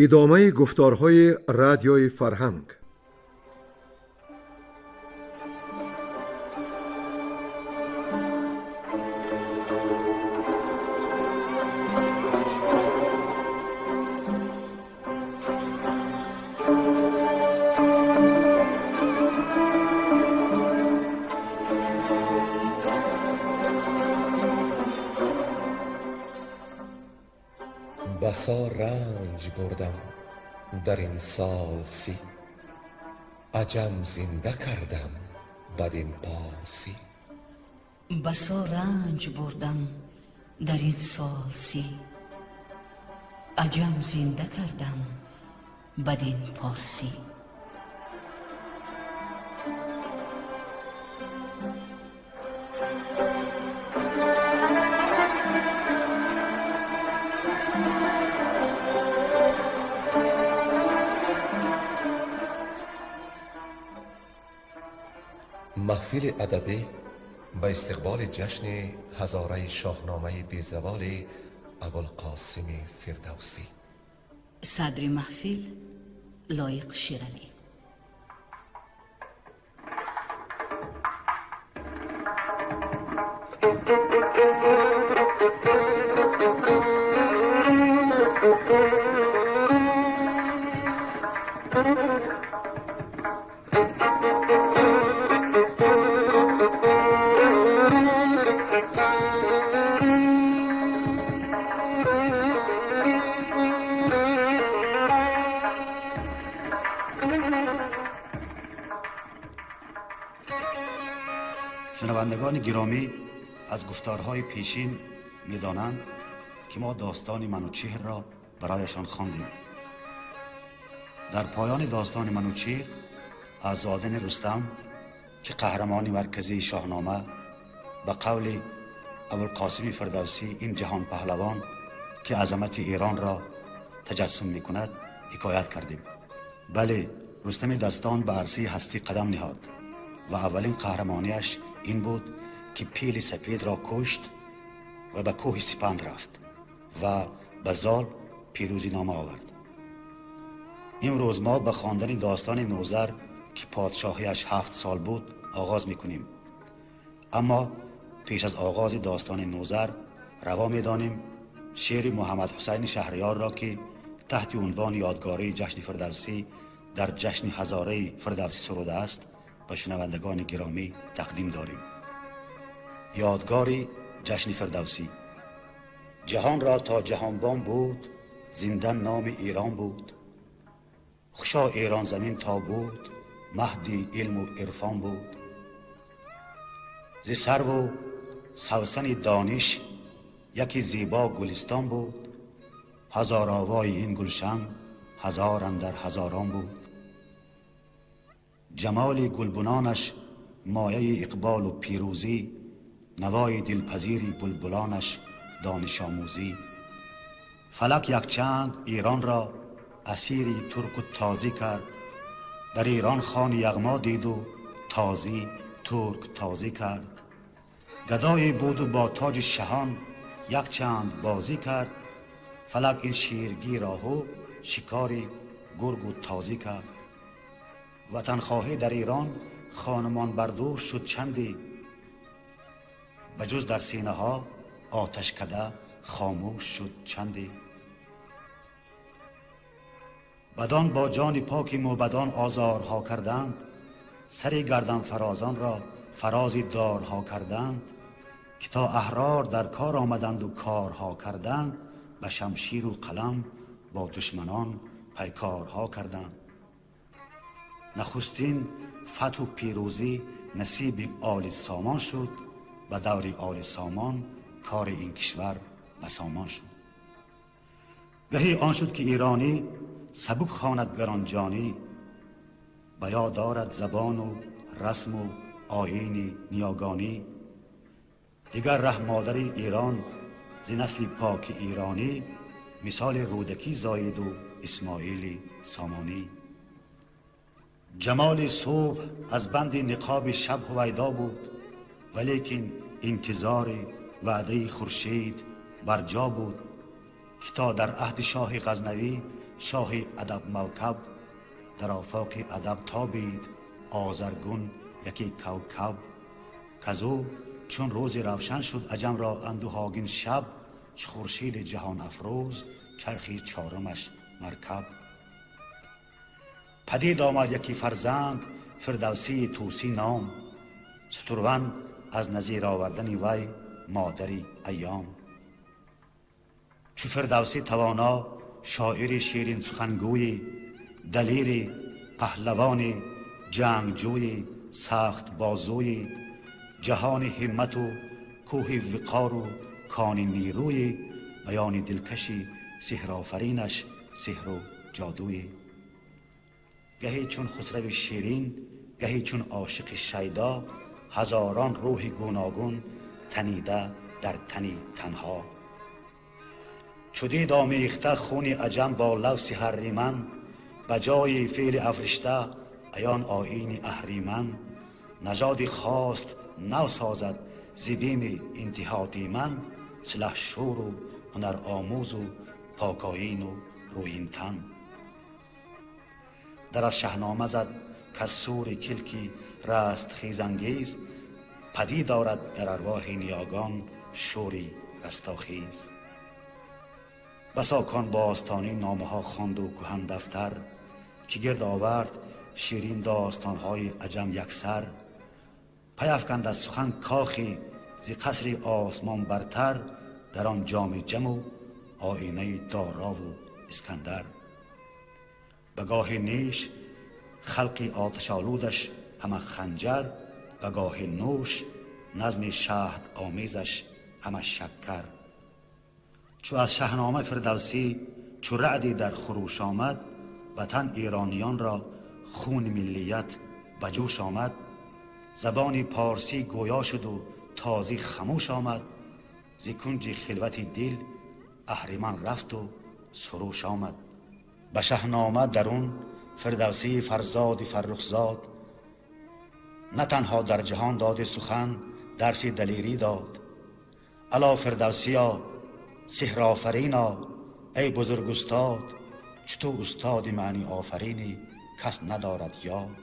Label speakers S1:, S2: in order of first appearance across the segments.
S1: Идомаи гуфторҳои Радиои Фарҳанг.
S2: بسا رنج بردم در این سال 30، عجم زنده کردم بدین پارسی.
S3: بسا رنج بردم در این سال 30، عجم زنده کردم بدین پارسی.
S2: Маҳфили адабӣ ба истиқболи ҷашни ҳазораи шоҳномаи безаволи Абулқосими Фирдавсӣ.
S3: Садри маҳфил Лоиқ Шералӣ.
S4: Шунавандагони гиромӣ аз гуфторҳои пешин медонанд, ки мо достони Манучеҳрро барояшон хондем. Дар поёни достони Манучеҳр аз зодани Рустам, ки қаҳрамони марказии Шоҳнома, ба қавли Абулқосими Фирдавсӣ ин ҷаҳонпаҳлавон, ки азамати Эронро таҷассум мекунад, ҳикоят кардем. Бале, Рустами дастон ба арсаи ҳастӣ қадам ниҳод ва аввалин қаҳрамониаш ин буд, ки пили сапедро кушт ва ба кӯҳи Сипанд рафт ва ба Зол пирӯзинома овард. Имрӯз мо ба хондани достони Нозар, ки подшоҳиаш 7 сол буд, оғоз мекунем. Аммо пеш аз оғози достони Нозар раво медонем шеъри Муҳаммад Ҳусайни Шаҳриёрро, ки таҳти унвони ёдгории ҷашни Фирдавсӣ дар ҷашни ҳазораи Фирдавсӣ сурудааст, ба шунавандагони гиромӣ тақдим дорем. Ёдгори ҷашни Фирдавсӣ. Ҷаҳонро то ҷаҳонбон буд, зинда номи Эрон буд. Хушо Эрон замин то буд, маҳди илму ирфон буд. Зи сарву савсани дониш яки зебо гулистон буд. Ҳазор овои ин гулшан ҳазор андар ҳазорон буд. Ҷамоли гулбунонаш мояи иқболу пирӯзӣ, навои дилпазири булбулонаш донишомӯзӣ. Фалак якчанд Эронро асири турку тозӣ кард. Дар Эрон хони яғмо диду тозӣ турк тозӣ кард. Гадое буду бо тоҷи шаҳон якчанд бозӣ кард. Фалак ин ширгир оҳу шикори гургу тозӣ кард. Ватанхоҳӣ дар Эрон хонумон бардӯш шуд чанде, ба ҷуз дар синаҳо оташкада хомӯш шуд чанде. Бадон бо ҷони поки мӯбадон озорҳо карданд, сари гарданфарозонро фарози дорҳо карданд, ки то аҳрор дар кор омаданду корҳо карданд, ба шамширу қалам бо душманон пайкорҳо карданд. Нахустин фатҳу пирӯзӣ насиби Оли Сомон шуд, ба даври Оли Сомон кори ин кишвар ба сомон шуд. Гаҳе он шуд, ки эронӣ сабук хонад гаронҷонӣ, ба ёд дорад забону расму оини ниёгонӣ. Дигар раҳ модари Эрон зи насли поки эронӣ, мисоли Рӯдакӣ зоиду Исмоили Сомонӣ. Ҷамоли субҳ аз банди ниқоби шаб ҳувайдо буд, валекин интизори ваъдаи хуршед барҷо буд, ки то дар аҳди шоҳи Ғазнавӣ шоҳи адаб мавкаб, дар офоқи адаб тобид Озаргун яке кавкаб. Казу чун рӯзи равшан шуд аҷамро андӯҳогин шаб, чу хуршиди ҷаҳон афрӯз чархи чорумаш маркаб. Падид омад яке фарзанд Фирдавсии Тӯсӣ ном, сутурван аз назир овардани вай модари айём. Чу Фирдавсӣ тавоно, шоири ширинсухангӯи, далири паҳлавони, ҷангҷӯи сахт бозӯи, ҷаҳони ҳиммату кӯҳи виқору кони нерӯи, баёни дилкаши сеҳрофаринаш сеҳру ҷодуи. Гаҳе чун хусрави ширин, гаҳе чун ошиқи шайдо, ҳазорон рӯҳи гуногун танида дар тани танҳо. Чу дид омехта хуни аҷам бо лавси ҳарриман, ба ҷои феъли афришта аён оини аҳриман, нажоди хост нав созад зи бими интиҳоди ман, силаҳшӯру ҳунаромӯзу покоину рӯинтан. Дар аз Шаҳнома зад каз сури килки растхезангез, падид орад дар арвоҳи ниёгон шӯри растохез. Басо кон бостонӣ номаҳо хонду кӯҳан дафтар, ки гирд овард ширин достонҳои аҷам яксар. Пай афканд аз сухан кохи зи қасри осмон бартар, дар он ҷоми ҷаму оинаи Дорову Искандар. Ба гоҳи неш халқи оташолудаш ҳама ханҷар, ба гоҳи нӯш назми шаҳд омезаш ҳама шаккар. Чу аз Шаҳнома Фирдавсӣ чу раъди дар хуруш омад, ба тан эрониёнро хуни миллият ба ҷӯш омад. Забони порсӣ гӯё шуду тозӣ хамӯш омад, зи кунҷи хилвати дил аҳриман рафту суруш омад. Ба Шаҳнома дарун Фирдавсии фарзоди фаррухзод на танҳо дар ҷаҳон доди сухан дарси далерӣ дод. Ало Фирдавсиё, сеҳрофарино, эй бузург устод, чу ту устоди маъниофаринӣ кас надорад ёд.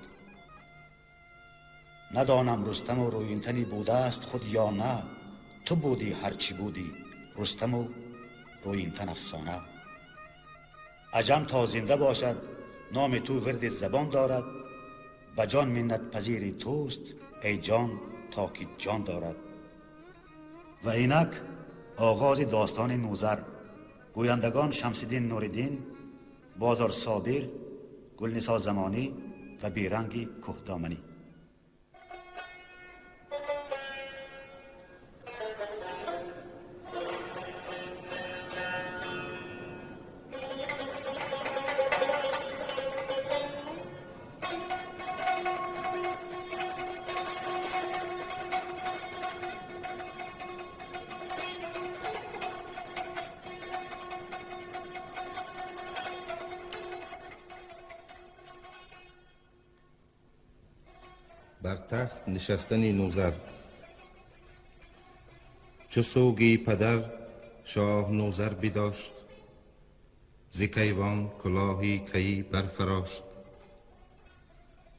S4: Надонам Рустаму рӯинтанӣ будааст худ ё на, ту будӣ ҳарчи будӣ Рустаму рӯинтан афсона. Аҷам то зинда бошад номи ту вирди забон дорад, ба ҷон миннатпазири туст эй ҷон то ки ҷон дорад. Ва инак оғози достони Нӯзар. Гӯяндагон Шамсиддин Нуриддин, Бозор Собир, Гулнисо Замонӣ ва Беранги Кӯҳдоманӣ.
S5: Бар тахт нишастани Нӯзар. Чу суги падар шоҳ Нӯзар бидошт, зи кайвон кулоҳи кайӣ барфарошт.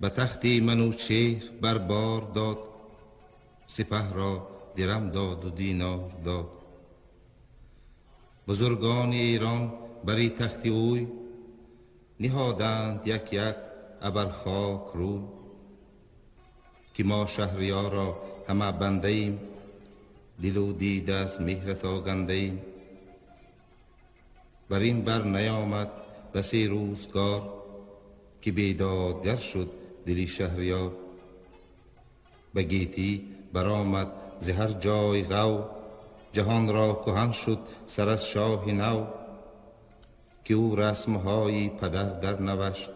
S5: Ба тахти Манучеҳр бар бор дод, сипаҳро дирам доду динор дод. Бузургони Эрон бари тахти ӯй ниҳоданд як як абар хок рӯй. Ки мо шаҳриёрро ҳама бандаем, дилу дида аз меҳрат огандаем. Бар ин бар наёмад басе рӯзгор, ки бедодгар шуд дили шаҳриёр. Ба гетӣ баромад зи ҳар ҷой ғав, ҷаҳонро куҳан шуд сар аз шоҳи нав. Ки ӯ расмҳои падар дар навашт,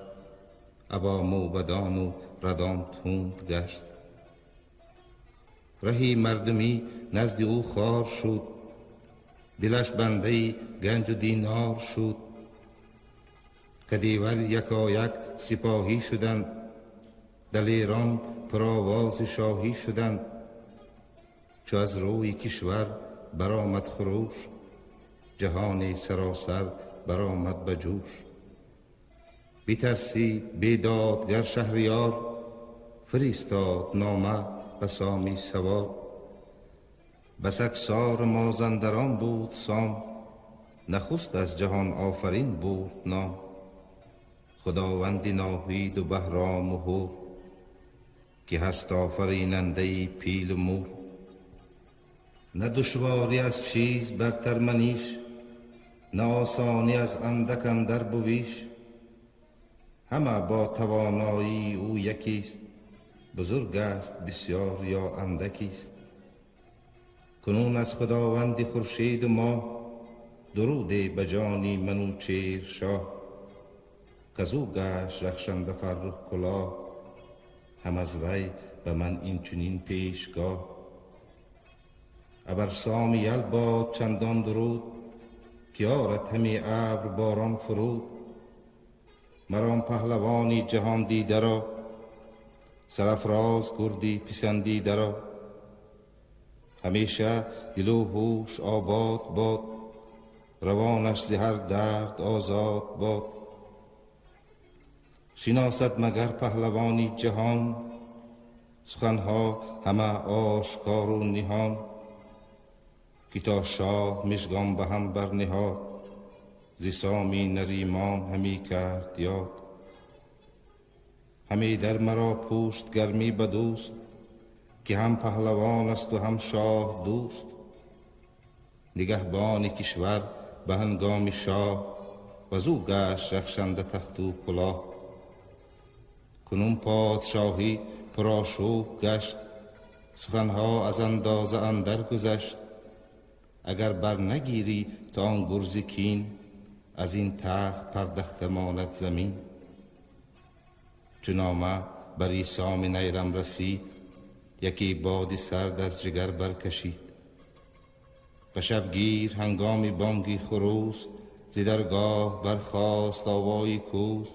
S5: або мӯбадону радон тунд гашт. Раҳи мардумӣ назди ӯ хор шуд, дилаш бандаи ганҷу динор шуд. Кадивар якояк сипоҳӣ шуданд, далерон пуровози шоҳӣ шуданд. Чу аз рӯи кишвар баромад хуруш, ҷаҳони саросар баромад ба ҷӯш. Битарсид бедодгар шаҳриёр, фиристод нома ба соми савор. Басаксор Мозандарон буд сом, нахуст аз ҷаҳон офарин бурд ном. Худованди Ноҳиду Баҳрому Ҳур, ки ҳаст офаринандаи пилу мур. На душворӣ аз чиз бартар маниш, на осонӣ аз андак андар бувиш. Ҳама бо тавоноии ӯ якист, бузург аст бисёр ё андакист. Кунун аз худованди хуршеду моҳ, дуруде ба ҷони Манучеҳр шоҳ. Казу гашт рахшанда фаррух кулоҳ, ҳам аз вай ба ман инчунин пешгоҳ. Абар соми ял бод чандон дуруд, ки орад ҳаме абр борон фуруд. Мар он паҳлавони ҷаҳон дидаро, сарафроз гурди писандидаро. Ҳамеша дилу ҳуш обод бод, равонаш зи ҳар дард озод бод. Шиносад магар паҳлавони ҷаҳон, суханҳо ҳама ошкору ниҳон. Ки то шоҳ мижгон ба ҳам барниҳод, зи соми Наримон ҳамӣ кард ёд. Ҳаме дар маро пушт гармӣ ба дӯст, ки ҳам паҳлавон асту ҳам шоҳ дӯст. Нигаҳбони кишвар ба ҳангоми шоҳ, вазу гашт рахшанда тахту кулоҳ. Кунун подшоҳӣ пурошӯб гашт, суханҳо аз андоза андар гузашт. Агар бар нагирӣ то он гурзи кин, аз ин тахт пардахта монад замин. Чу нома бари соми Найрам расид, яке боди сард аз ҷигар баркашид. Ба шабгир ҳангоми бонги хурӯс, зи даргоҳ бархост овои кӯс.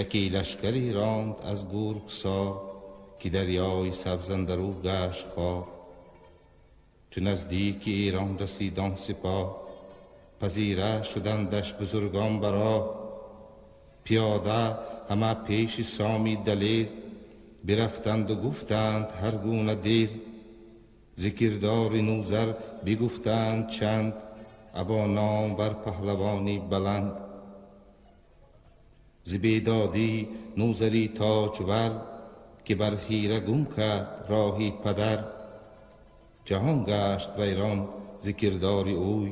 S5: Яке лашкаре ронд аз гургсор, ки дарёи сабз андарӯ гашт хор. Чу наздики Эрон расид он сипоҳ, пазира шудандаш бузургон ба роҳ. Пиёда ҳама пеши соми далер, бирафтанду гуфтанд ҳар гуна дер. Зи кирдори Нузар бигуфтанд чанд, або ном бар паҳлавони баланд. Зи бедодӣ Нузари тоҷвар, ки бар хира гум кард роҳи падар. Ҷаҳон гашт вайрон зи кирдори ӯй,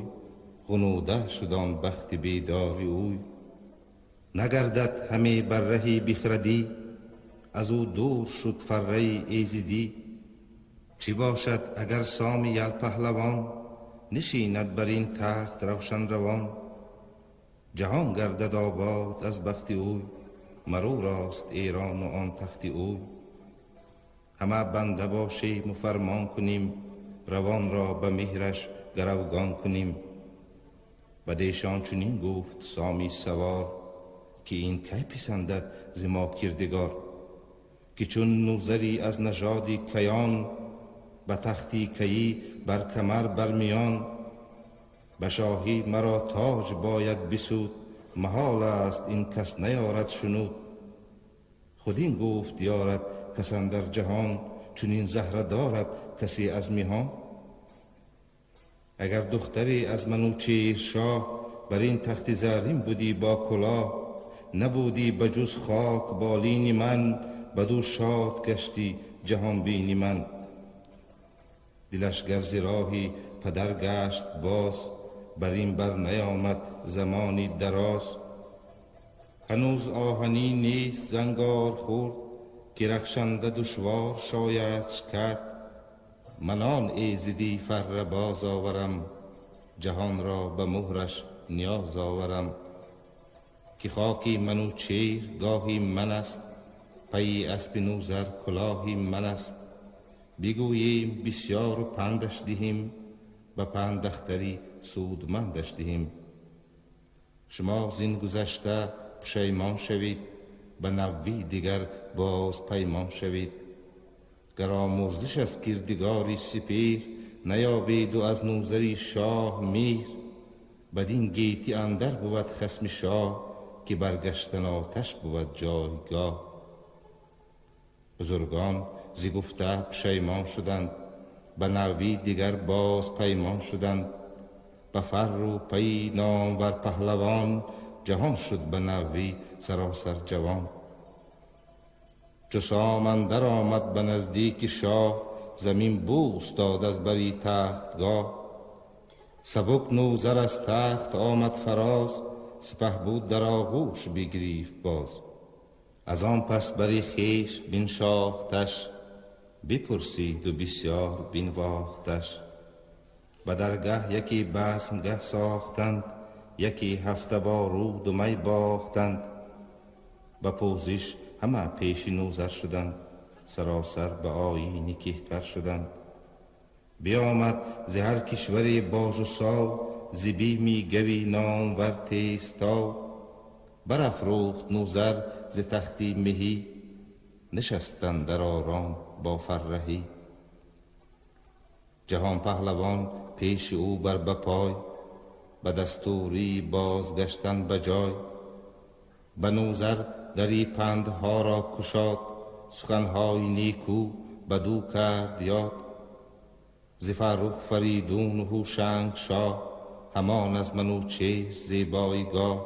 S5: ғунуда шуд он бахти бедори ӯй. Нагардад ҳаме бар раҳи бихрадӣ, аз ӯ дур шуд фарраи эзидӣ. Чӣ бошад агар соми ял паҳлавон, нишинад бар ин тахт равшан равон. Ҷаҳон гардад обод аз бахти ӯй, мар ӯ рост Эрону он тахти ӯй. Ҳама банда бошему фармон кунем, равонро ба меҳраш гаравгон кунем. Бадешон чунин гуфт соми савор, ки ин кай писандад зи мо кирдигор. Ки чун Нузари аз нажоди каён, ба тахти каӣ бар камар бар миён. Ба шоҳӣ маро тоҷ бояд бисуд, маҳол аст ин кас наёрад шунуд. Худ ин гуфт ёрад кас андар ҷаҳон, чунин заҳра дорад касе аз миҳон. Агар духтаре аз Манучеҳр шоҳ, бар ин тахти заррин будӣ бо кулоҳ. Набудӣ ба ҷуз хок болини ман, баду шод гаштӣ ҷаҳонбини ман. Дилаш гар зи роҳи падар гашт боз, бар ин бар наёмад замони дароз. Ҳанӯз оҳанӣ нест зангор хурд, ки рахшанда душвор шоядш кард. Ман он эзидӣ фарра боз оварам, ҷаҳонро ба муҳраш ниёз оварам. Ки хоки Манучеҳр гоҳи ман аст, пайи аспи Нузар кулоҳи ман аст. Бигӯем бисёру пандаш диҳем, ба панд ахтари судмандаш диҳем. Шумо зин гузашта пушаймон шавед, ба навъи дигар боз паймон шавед. Гар омурзиш аз кирдигори сипеҳр, наёбеду аз Нузари шоҳ меҳр. Бадин гетӣ андар бувад хасми шоҳ, ки баргаштан оташ буд ҷойгоҳ. Бузургон зи гуфта пушаймон шуданд, ба нави дигар боз паймон шуданд. Ба фарру пайи номвар паҳлавон, ҷаҳон шуд ба нави саросар ҷавон. Чу сом андар омад ба наздики шоҳ, замин бӯс дод аз бари тахтгоҳ. Сабук Нӯзар аз тахт омад фароз, сипаҳ буд дар оғӯш бигирифт боз. Аз он пас бари хеш биншохташ, бипурсид ва бисёр бинвохташ. Ба даргаҳ яке базмгаҳ сохтанд, яке ҳафта бо руду май бохтанд. Ба пӯзиш ҳама пеши Нӯзар шуданд, саросар ба оини кеҳтар шуданд. Биомад зи ҳар кишваре божу сов, зи бими гави номвар тезтов. Барафрӯхт Нӯзар зи тахти меҳӣ, нишастанд дар ором бо фарраҳӣ. Ҷаҳон паҳлавон пеши ӯ бар ба пой, ба дастурӣ бозгаштан ба ҷой. Ба Нӯзар дари пандҳоро кушод, суханҳои некӯ бадӯ кард ёд. Зи Фаррух Фаридун ва Ҳушанг шоҳ, ҳамон аз Манучеҳр зебои гоҳ.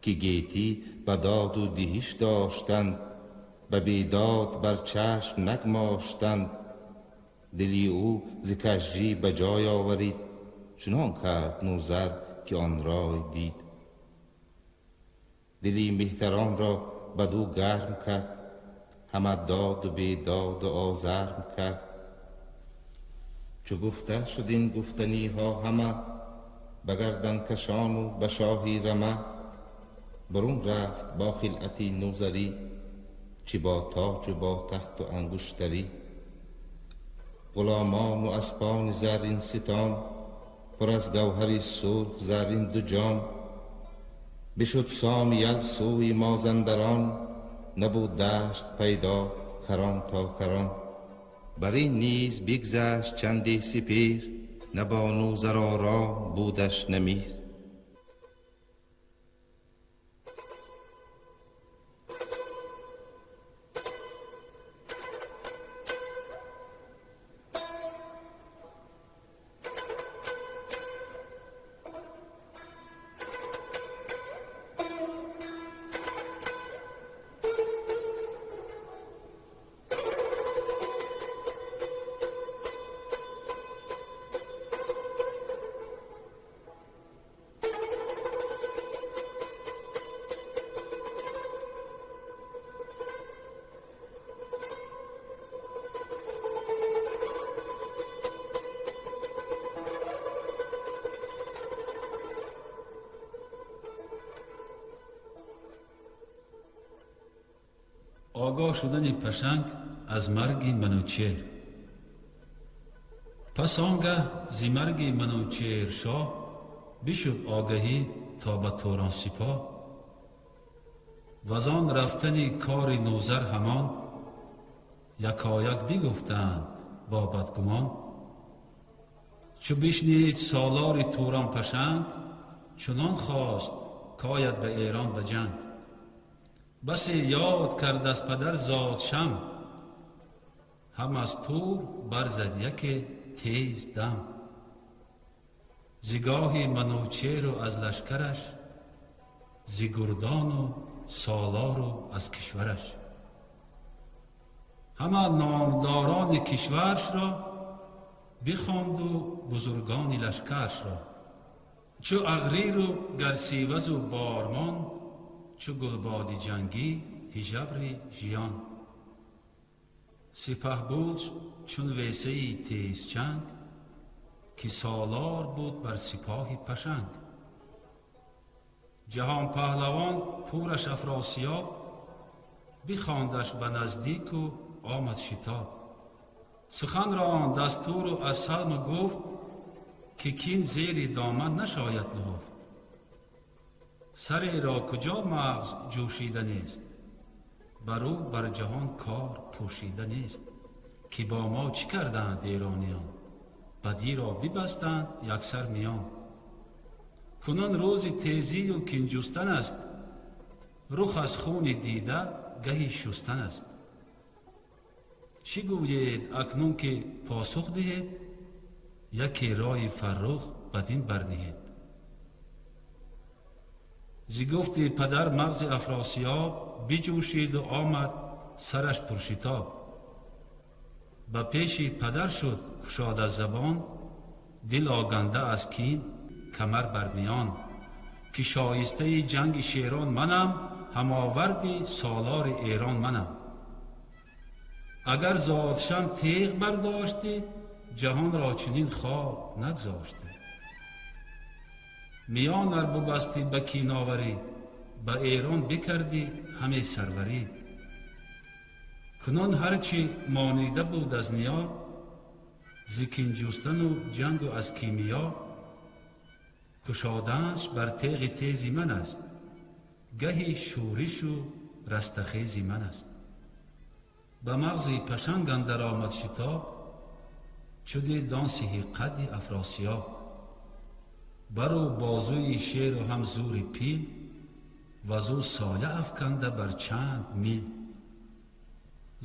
S5: Ки гетӣ ба доду диҳиш доштанд, ба бедод бар чашм нагмоштанд. Дили ӯ зи кажжӣ ба ҷой оварид, чунон кард Нӯзар ки он рой дид. Дили меҳтаронро бадӯ гарм кард, ҳама доду бедоду озарм кард. Чу гуфта шуд ин гуфтаниҳо ҳама, ба гарданкашону ба шоҳи рама. Бурун рафт бо хилъати Нӯзарӣ, чӣ бо тоҷу бо тахту ангуштарӣ. Ғуломону аспони заррин ситон, пур аз гавҳари сурх заррин ду ҷом. Бишуд соми ял сӯи Мозандарон, набуд дашт пайдо карон то карон. Бар ин низ бигзашт чанде сипеҳр, на бо Нӯзар ором будаш на меҳр.
S6: Огоҳ шудани Пашанг аз марги Манучеҳр. Пас он гаҳ зи марги Манучеҳр шоҳ бишуд огаҳӣ то ба Турон сипоҳ. Ваз он рафтани кори Нӯзар ҳамон якояк бигуфтанд бо бадгумон. Чу бишнид солори Турон Пашанг, чунон хост кояд ба Эрон ба ҷанг. Басе ёд кард аз падар зод шам, ҳам аз тур барзад яке тез дам. Зи гоҳи Манучеҳру аз лашкараш, зи гурдону солору аз кишвараш. Ҳама номдорони кишваршро бихонду бузургони лашкаршро. Чу Ағриру Гарсивазу Бормон, чу Гулбоди ҷангӣ ҳижабри жиён. Сипаҳ буд чун весаи тезчанг, ки солор буд бар сипоҳи Пашанг. Ҷаҳон паҳлавон пураш Афросиёб, бихондаш ба наздику омад шитоб. Сухан ронд аз туру аз салму гуфт, ки кин зери доман нашояд нуҳуфт. Сареро куҷо мағз ҷӯшида нест, бар ӯ бар ҷаҳон кор пӯшида нест. Ки бо мо чӣ карданд эрониён, бадиро бибастанд яксар миён. Кунун рӯзи тезию кинҷустан аст, Рух аз хуни дида гаҳи шустан аст. Чӣ гӯед акнун, ки посух диҳед, яке рои Фаррух бадин барниҳед? Зи гуфти падар мағзи Афросиёб биҷӯшиду омад сараш пуршитоб. Ба пеши падар шуд кушода забон, дил оганда аз кин, камар бар миён, ки шоистаи ҷанги шерон манам, ҳамоварди солори Эрон манам. Агар зодшам теғ бардоштӣ, ҷаҳонро чунин хор нагзоштӣ. Миён ар бубастӣ ба киноварӣ, ба Эрон бикардӣ ҳаме сарварӣ. Кунун ҳарчи монида буд аз ниё, зи кинҷустану ҷангу аз кимиё, кушодааш бар теғи тези ман аст, гаҳи шӯришу растахези ман аст. Ба мағзи пашанг андар омад шитоб, чу дид он сиҳи қадди Афросиёб. Бару бозуи шеру ҳам зури пил, вазу соя афканда бар чанд мил.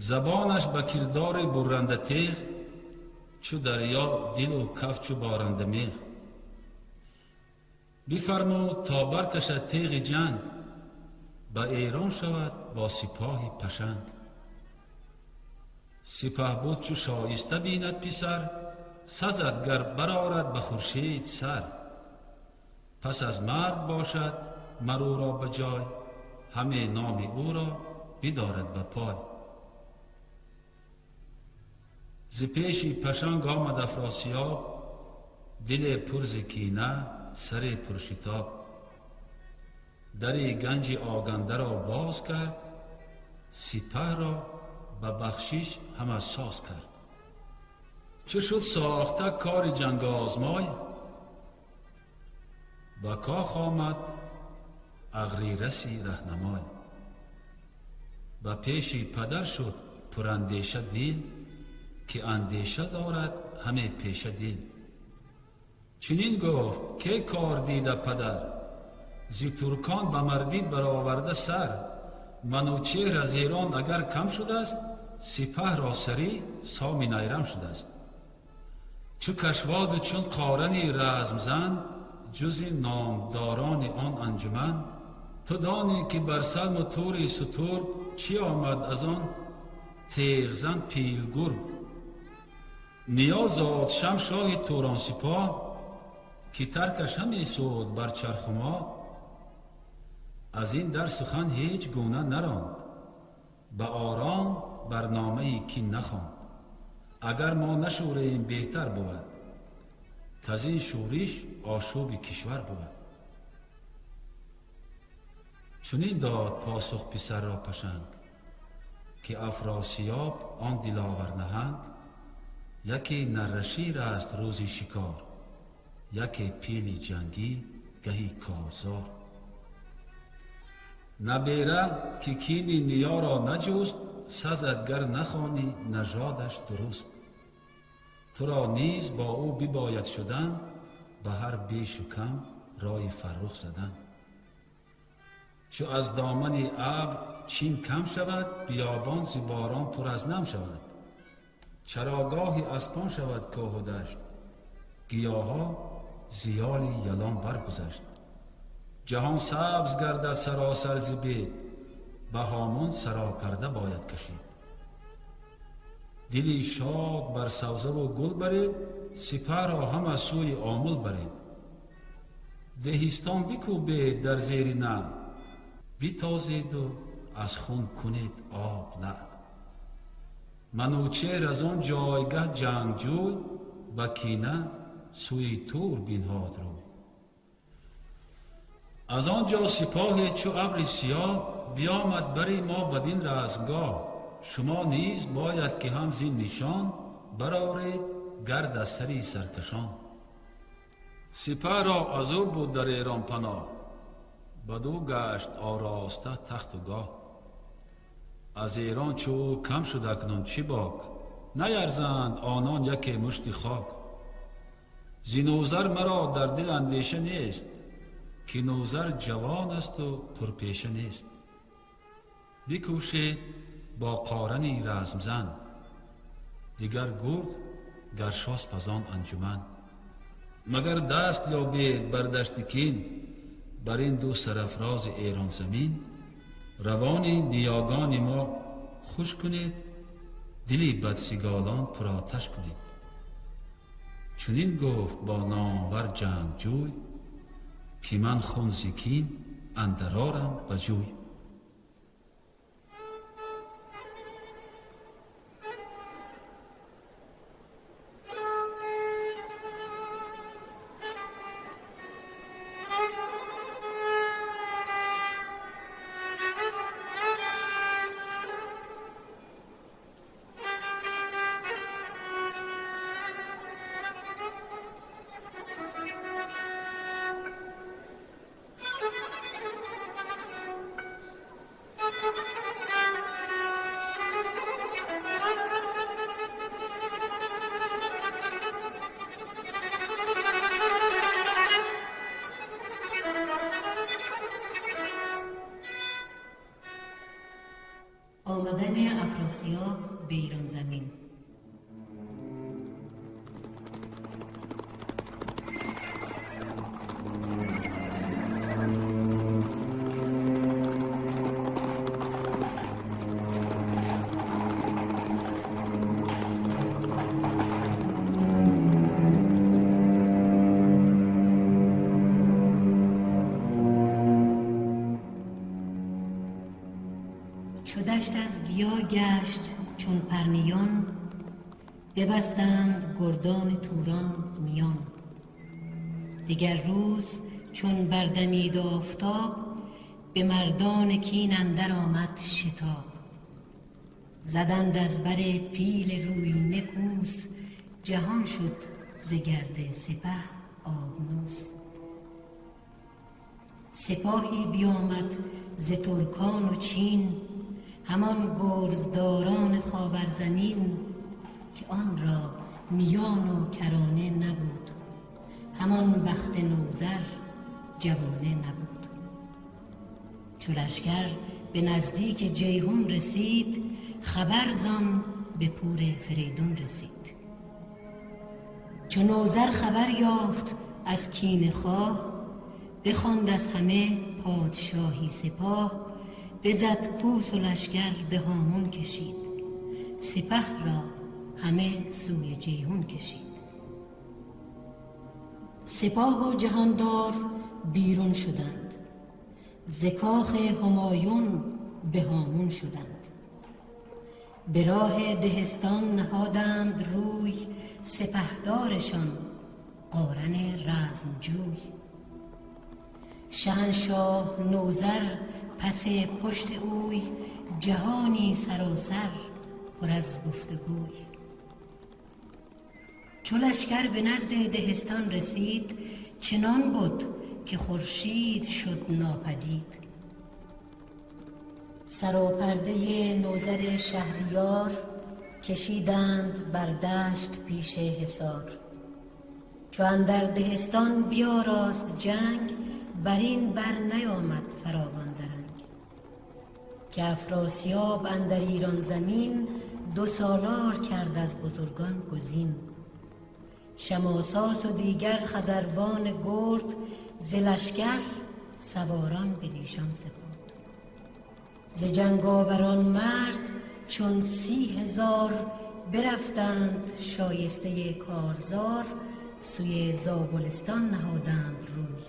S6: Забонаш ба кирдори бурранда теғ, чу дарё дилу каф чу боранда меғ. Бифармуд то баркашад теғи ҷанг, ба Эрон шавад бо сипоҳи пашанг. Сипаҳбуд чу шоиста бинад писар, сазад гар барорад ба хуршед сар. Пас аз марг бошад мар ӯро ба ҷой, ҳаме номи ӯро бидорад ба пой. Зи пеши пашанг омад Афросиёб, диле пур зи кина, саре пуршитоб. Дари ганҷи огандаро боз кард, сипаҳро ба бахшиш ҳама соз кард. Чу шуд сохта кори ҷангозмой, ба кох омад Ағрираси раҳнамой. Ба пеши падар шуд пурандеша дил, ки андеша дорад ҳаме пеша дил. Чунин гуфт: ке кор дида, падар, зи туркон ба мардӣ бароварда сар? Манучеҳр аз Эрон агар кам шудааст, сипаҳро сарӣ соми найрам шудааст. Чу Кашводу чун Қорани размзан, ҷузи номдорони он анҷуман, ту донӣ, ки бар Салму Тури сутург чӣ омад аз он теғзан пилгург. Ниё зодшам шоҳи Туронсипоҳ, ки таркаш ҳаме суд бар чарху моҳ, аз ин дар сухан ҳеҷ гуна наронд, ба ором барномаи кин нахонд. Агар мо нашӯрем, беҳтар бувад, каз ин шӯриш ошӯби кишвар бувад. Чунин дод посух писарро пашанг, ки Афросиёб он диловар наҳанг яке наррашир аст рӯзи шикор, яке пили ҷангӣ гаҳи корзор. Набера, ки кини ниёро наҷуст, сазад гар нахонӣ нажодаш дуруст. Туро низ бо ӯ бибояд шудан, ба ҳар бешу кам рои Фаррух задан. Чу аз домани абр чин кам шавад, биёбон зи борон пур аз нам шавад, чарогоҳи аспон шавад кӯҳу дашт, гиёҳҳо зиёли ялон баргузашт, ҷаҳон сабз гардад саросар зи бед, ба ҳомун саропарда бояд кашид. Дили шод бар савзаву гул баред, сипаҳро ҳама сӯи Омул баред. Деҳистон бикӯбед дар зери наъл, битозеду аз хун кунед об лаъл. Манучеҳр аз он ҷойгаҳ ҷангҷӯй ба кина сӯи Тур бинҳод рӯй. Аз он ҷо сипоҳе чу абри сиёҳ биомад бари мо бадин размгоҳ. Шумо низ бояд, ки ҳам зин нишон бароред гард аз сари саркашон. Сипаҳро аз ӯ буд дар Эрон паноҳ, баду гашт ороста тахту гоҳ. Аз Эрон чу ӯ кам шуд, акнун чӣ бок? Наярзанд онон яке мушти хок. Зи Нӯзар маро дар дил андеша нест, ки Нӯзар ҷавон асту пурпеша нест. Бикӯшед бо Қорани размзан, дигар гурд Гаршосп аз он анҷуман. Магар даст ёбед бар дашти кин, бар ин ду сарафрози Эронзамин, равони ниёгони мо хуш кунед, дили бадсиголон пуроташ кунед. Чунин гуфт бо номвар ҷангҷӯй, ки ман хун зи кин андарорам ба ҷӯй.
S7: آمدن افراسیاب به ایران زمین. چو دشت از گیا گشت چون پرنیان، ببستند گردان توران میان. دگر روز چون بردمید آفتاب، به مردان کین اندر آمد شتاب. زدند از بر پیل رویینه کوس، جهان شد ز گرد سپه آبنوس. سپاهی بیامد ز ترکان و چین، همان گرزداران خاورزمین، که آن را میان و کرانه نبود، همان بخت نوذر جوانه نبود. چو لشکر به نزدیک جیحون رسید، خبر زان به پور فریدون رسید. چو نوذر خبر یافت از کینه خواه، بخواند از همه پادشاهی سپاه. بزد کوس و لشکر به هامون کشید، سپه را همه سوی جیحون کشید. سپاه و جهاندار بیرون شدند، ز کاخ همایون به هامون شدند. به راه دهستان نهادند روی، سپهدارشان قارن رزمجوی. شهنشاه نوذر پس پشت اوی، جهانی سراسر پر از گفتگوی. چو لشکر به نزد دهستان رسید، چنان بد که خورشید شد ناپدید. سراپرده نوذر شهریار، کشیدند بر دشت پیش حصار. چو اندر دهستان بیاراست جنگ، بر این بر نیامد فراوان درنگ. که افراسیاب اندر ایران زمین، دو سالار کرد از بزرگان گزین. شماساس و دیگر خزروان گرد، ز لشکر سواران بدیشان سپرد. ز جنگاوران مرد چون 30,000، برفتند شایسته کارزار. سوی زابلستان نهادند روی،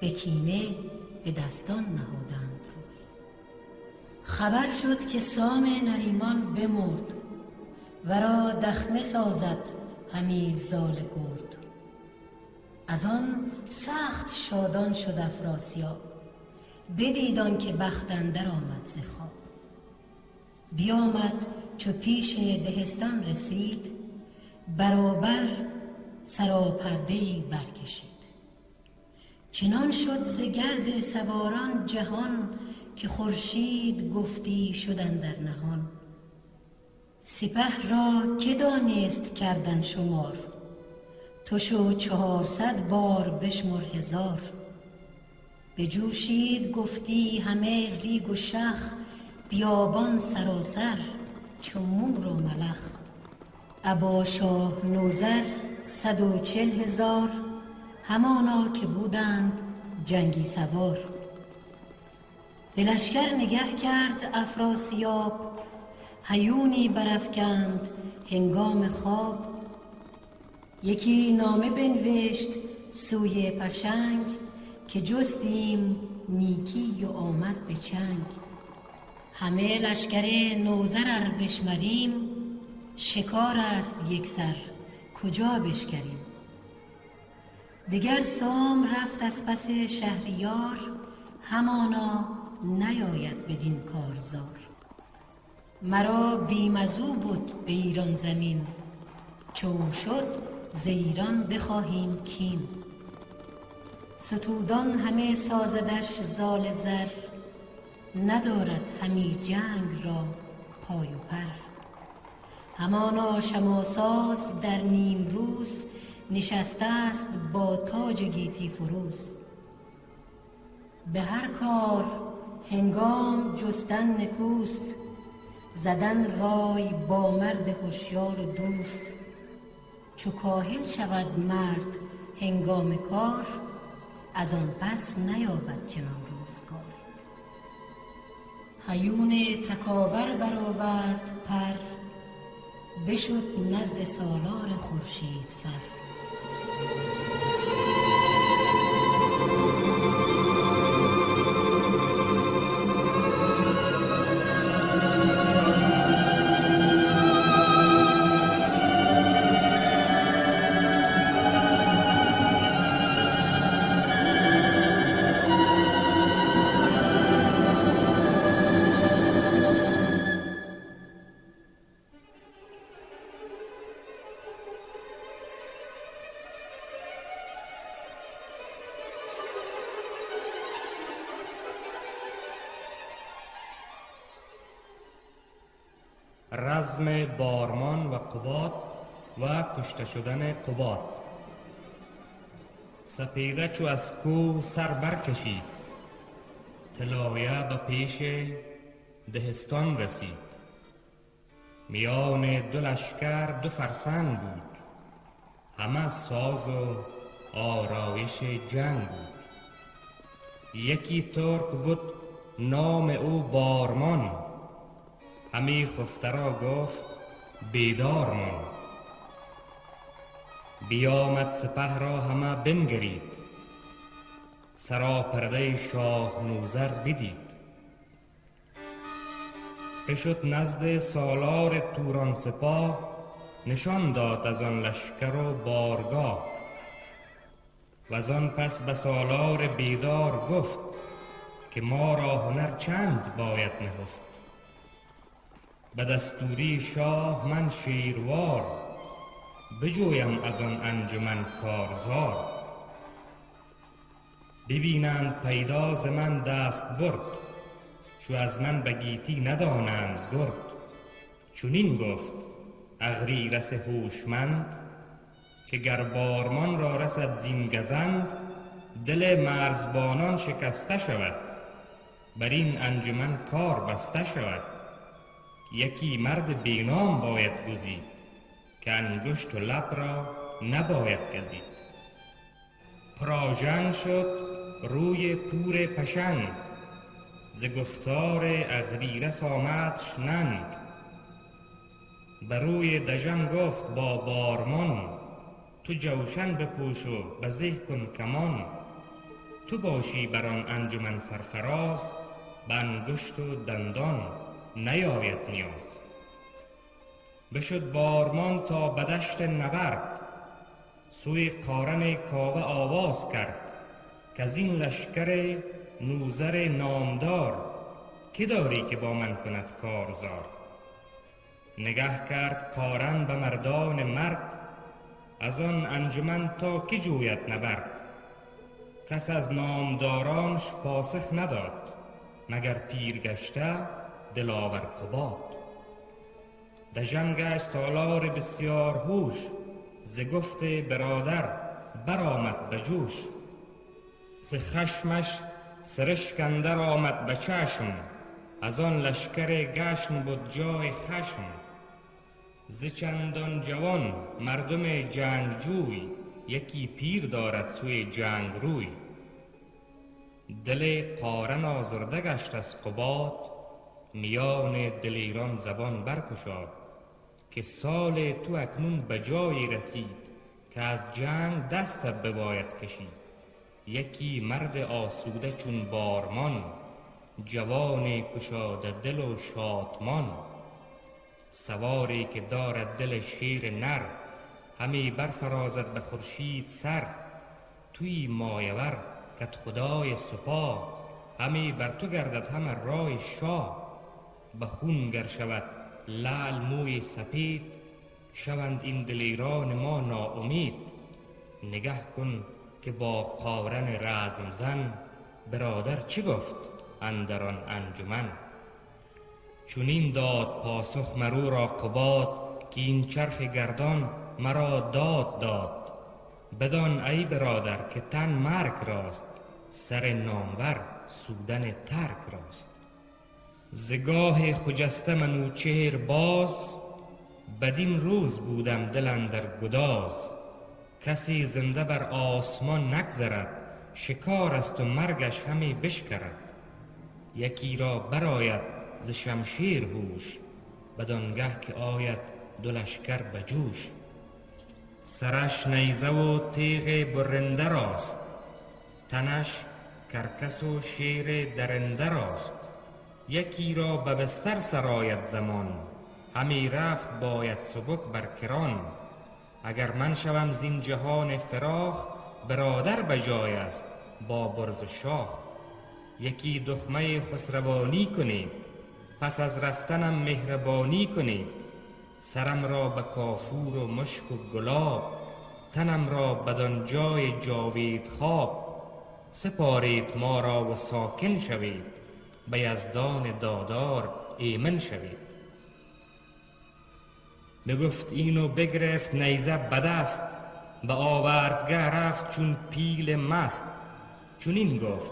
S7: به کینه به دستان نهادند روی. خبر شد که سام نریمان بمرد، ورا دخمه سازد همی زال گرد. از آن سخت شادان شد افراسیاب، بدید آن که بخت اندر آمد ز خواب. بیامد چو پیش دهستان رسید، برابر سراپرده‌ای برکشید. چنان شد ز گرد سواران جهان، که خورشید گفتی شد اندر نهان. سپه را که دانست کردن شمار، تو شو 400 بار بشمر 1000. بجوشید گفتی همه ریگ و شخ، بیابان سراسر چو مور و ملخ. ابا شاه نوذر 140,000، همانا که بودند جنگی سوار. به لشکر نگه کرد افراسیاب، هیونی برافکند هنگام خواب. یکی نامه بنوشت سوی پشنگ، که جستیم نیکی و آمد به چنگ. همه لشکر نوذر ار بشمریم، شکار است یک سر کجا بشکریم. دگر سام رفت از پس شهریار، همانا نیاید بدین کارزار. مرا بیم از او بد به ایران زمین، چو او شد ز ایران بخواهیم کین. ستودان همه سازدش زال زر، ندارد همی جنگ را پای و پر. همانا شماساس در نیم روز، نشسته است با تاج گیتی فروز. به هر کار هنگام جستن نکوست، زدن رای با مرد هوشیار و دوست. چو کاهل شود مرد هنگام کار، از آن پس نیابد چنان روزگار. هیون تکاور برآورد پر، بشد نزد سالار خورشید فر.
S8: رزم بارمان و قباد و کشته شدن قباد. سپیده چو از کوه سر برکشید، طلایه به پیش دهستان رسید. میان دو لشکر 2 فرسنگ بود، همه ساز و آرایش جنگ بود. یکی ترک بود نام او بارمان، همی خفته را گفت بیدار مان. بیامد سپه را همه بنگرید، سراپرده شاه نوذر بدید. بشد نزد سالار توران سپاه، نشان داد از آن لشکر و بارگاه. و از آن پس به سالار بیدار گفت، که ما را هنر چند باید نهفت. به دستوری شاه من شیروار، بجویم از آن انجمن کارزار. ببینند پیدا ز من دست برد، چو از من به گیتی ندانند گرد. چنین گفت اغریرث هوشمند، که گر بارمان را رسد زین گزند، دل مرزبانان شکسته شود، بر این انجمن کار بسته شود. یکی مرد بینام باید گزید، که انگشت و لب را نباید گزید. پراژن شد روی پور پشنگ، ز گفتار اغریرث آمدش ننگ. بر روی دژم گفت با بارمان، تو جوشن بپوش و به زه کن کمان. تو باشی بر آن انجمن سرفراز، به انگشت و دندان نیاید نیاز. بشد بارمان تا به دشت نبرد، سوی قارن کاوه آواز کرد. که از این لشکر نوذر نامدار، که داری که با من کند کارزار؟ نگه کرد قارن به مردان مرد، از آن انجمن تا که جوید نبرد. کس از نامدارانش پاسخ نداد، مگر پیر گشته دلاور قباد. دژم گشت سالار بسیار هوش، ز گفت برادر برآمد به جوش. ز خشمش سرشک اندر آمد به چشم، از آن لشکر گشن بود جای خشم. ز چندان جوان مردم جنگجوی، یکی پیر دارد سوی جنگ روی. دل قارن آزرده گشت از قباد، میان دلیران زبان برکشاد. که سال تو اکنون به جایی رسید، که از جنگ دستت بباید کشید. یکی مرد آسوده چون بارمان، جوان کشاده دل و شادمان. سواری که دارد دل شیر نر، همی برفرازد به خورشید سر. تویی مایه ور کت خدای سپاه، همی بر تو گردد همه رای شاه. به خون گر شود لعل موی سپید، شوند این دلیران ما ناامید. نگه کن که با قارن رزم زن، برادر چه گفت اندر آن انجمن. چنین داد پاسخ مرو را قباد، که این چرخ گردان مرا داد داد. بدان ای برادر که تن مرگ راست، سر نامور سودن ترک راست. ز گاه خجسته منوچهر باز، بدین روز بودم دل اندر گداز. کسی زنده بر آسمان نگذرد، شکار است و مرگش همی بشکرد. یکی را برآید ز شمشیر هوش، بدانگه که آید دو لشکر به جوش. سرش نیزه و تیغ برنده راست، تنش کرکس و شیر درنده راست. یکی را به بستر سراید زمان، همی رفت باید سبک بر کران. اگر من شوم زین جهان فراخ، برادر به جای است با برز و شاخ. یکی دخمه خسروانی کنید، پس از رفتنم مهربانی کنید. سرم را به کافور و مشک و گلاب، تنم را بدان جای جاوید خواب. سپارید ما را و ساکن شوید، به یزدان دادار ایمن شوید. بگفت این و بگرفت نیزه به دست، به آوردگه رفت چون پیل مست. چنین گفت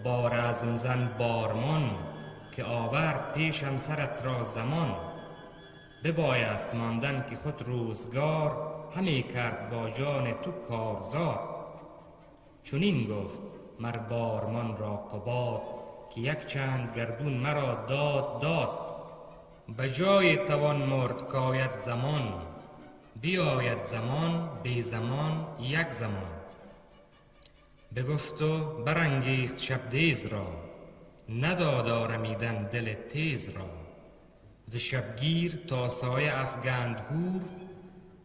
S8: با رزم زن بارمان، که آورد پیشم سرت را زمان. ببایست ماندن که خود روزگار، همی کرد با جان تو کارزار. چنین گفت مر بارمان را قباد، که یک چند گردون مرا داد داد. به جای توان مرد کاید زمان، بیاید زمان بی زمان یک زمان. بگفت و برانگیخت شبدیز را، نداد آرمیدن دل تیز را. ز شبگیر تا سایه افگند هور،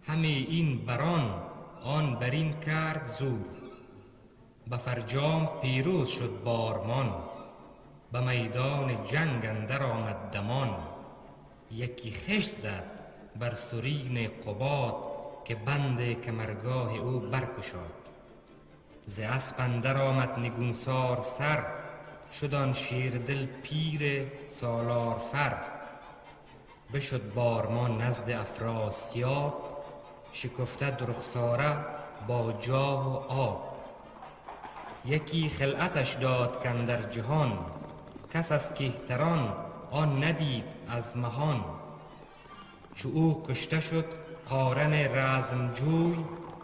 S8: همی این بران آن برین کرد زور. به فرجام پیروز شد بارمان، به میدان جنگ اندر آمد دمان. یکی خش زد بر سرین قباد، که بند کمرگاه او برکشاد. ز اسپ اندر آمد نگونسار سر، شد آن شیردل پیر سالار فر. بشد بارمان نزد افراسیاب، شکفته رخساره با جاه و آب. یکی خلعتش داد کاندر جهان، کس از کهتران آن ندید از مهان. چو او کشته شد قارن رزمجوی،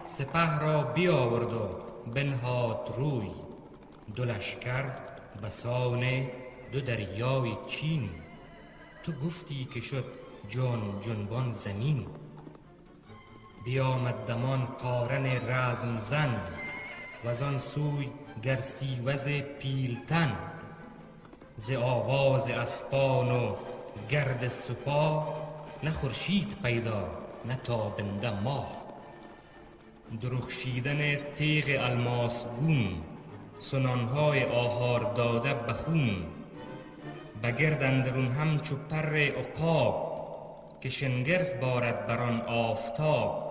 S8: سپه را بیاورد و بنهاد روی. دو لشکر بسان دو دریای چین، تو گفتی که شد جان جنبان زمین. بیامد دمان قارن رزم زن، وزان سوی گرسیوز پیلتن. ز آواز اسپان و گرد سپاه، نه خورشید پیدا نه تابنده ماه. درخشیدن تیغ الماس گون، سنانهای آهار داده به خون. به گرد اندرون همچو پر عقاب، که شنگرف بارد بر آن آفتاب.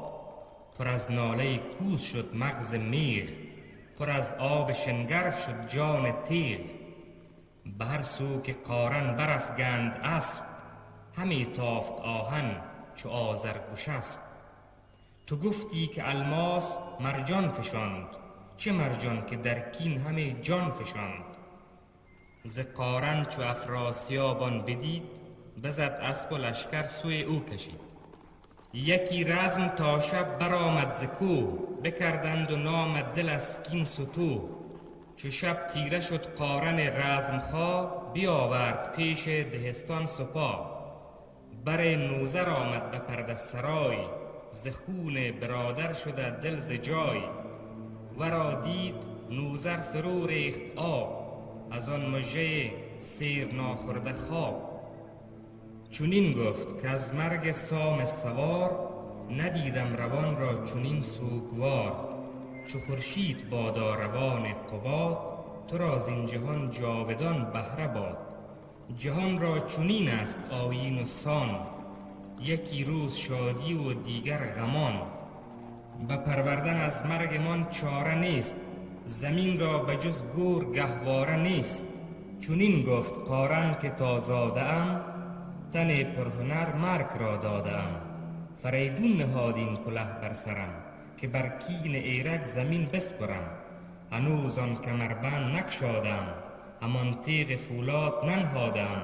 S8: پر از ناله کوز شد مغز میغ، پر از آب شنگرف شد جان تیغ. به هر سو که قارن برافگند اسپ، همی تافت آهن چو آذرگشسپ. تو گفتی که الماس مرجان فشاند، چه مرجان که در کین همه جان فشاند. ز قارن چو افراسیاب آن بدید، بزد اسپ و لشکر سوی او کشید. یکی رزم تا شب برآمد ز کوه، بکردند و نامد دل از کین ستوه. چو شب تیره شد قارن رزمخواه، بیاورد پیش دهستان سپاه. بر نوذر آمد به پرده سرای، ز خون برادر شده دل ز جای. ورا دید نوذر فرو ریخت آب، از آن مژه سیر ناخورده خواب. چنین گفت که از مرگ سام سوار، ندیدم روان را چنین سوگوار. چو خورشید بادا روان قباد، تو را زین جهان جاودان بهره باد. جهان را چنین است آیین و سان، یکی روز شادی و دیگر غمان. به پروردن از مرگمان چاره نیست، زمین را به جز گور گهواره نیست. چنین گفت قارن که تا زاده ام، تن پرهنر مرگ را داده ام. فریدون نهاد این کله بر سرم، که بر کین ایرج زمین بسپرم. هنوز آن کمربند نگشادم، همان تیغ فولاد ننهادم.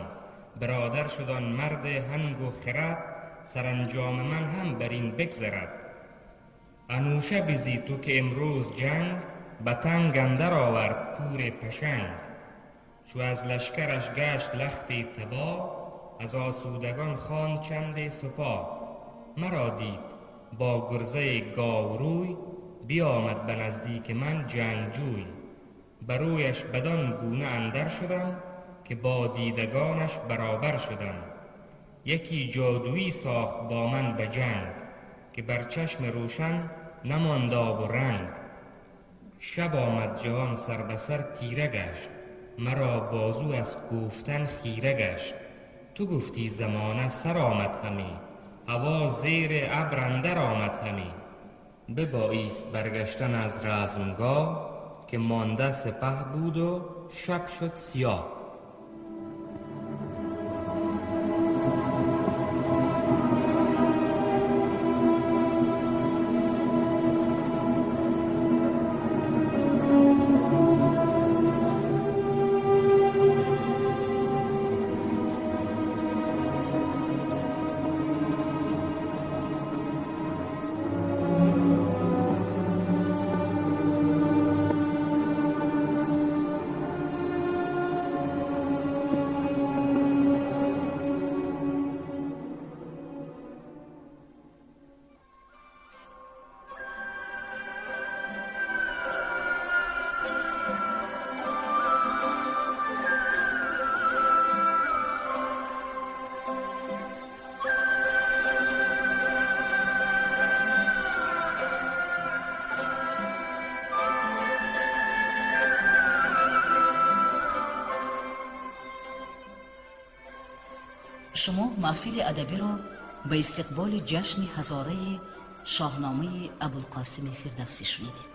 S8: برادر شد آن مرد هنگ و خرد، سرانجام من هم بر این بگذرد. انوشه بزی تو که امروز جنگ، به تنگ اندر آورد پور پشنگ. چو از لشکرش گشت لختی تباه، از آسودگان خواند چند سپاه. مرا دید با گرزه گاوروی، بیامد به نزدیک من جنگجوی. برویش بدان گونه اندر شدم، که با دیدگانش برابر شدم. یکی جادویی ساخت با من به جنگ، که بر چشم روشن نماند آب و رنگ. شب آمد جهان سر به سر تیره گشت، مرا بازو از کوفتن خیره گشت. تو گفتی زمانه سر آمد همی، هوا زیر ابر اندر آمد همی. ببایست برگشتن از رزمگاه، که مانده سپه بود و شب شد سیاه.
S3: Шумо маҳфили адабиро ба истиқболи ҷашни ҳазораи Шоҳномаи Абулқосими Фирдавсӣ шунидед.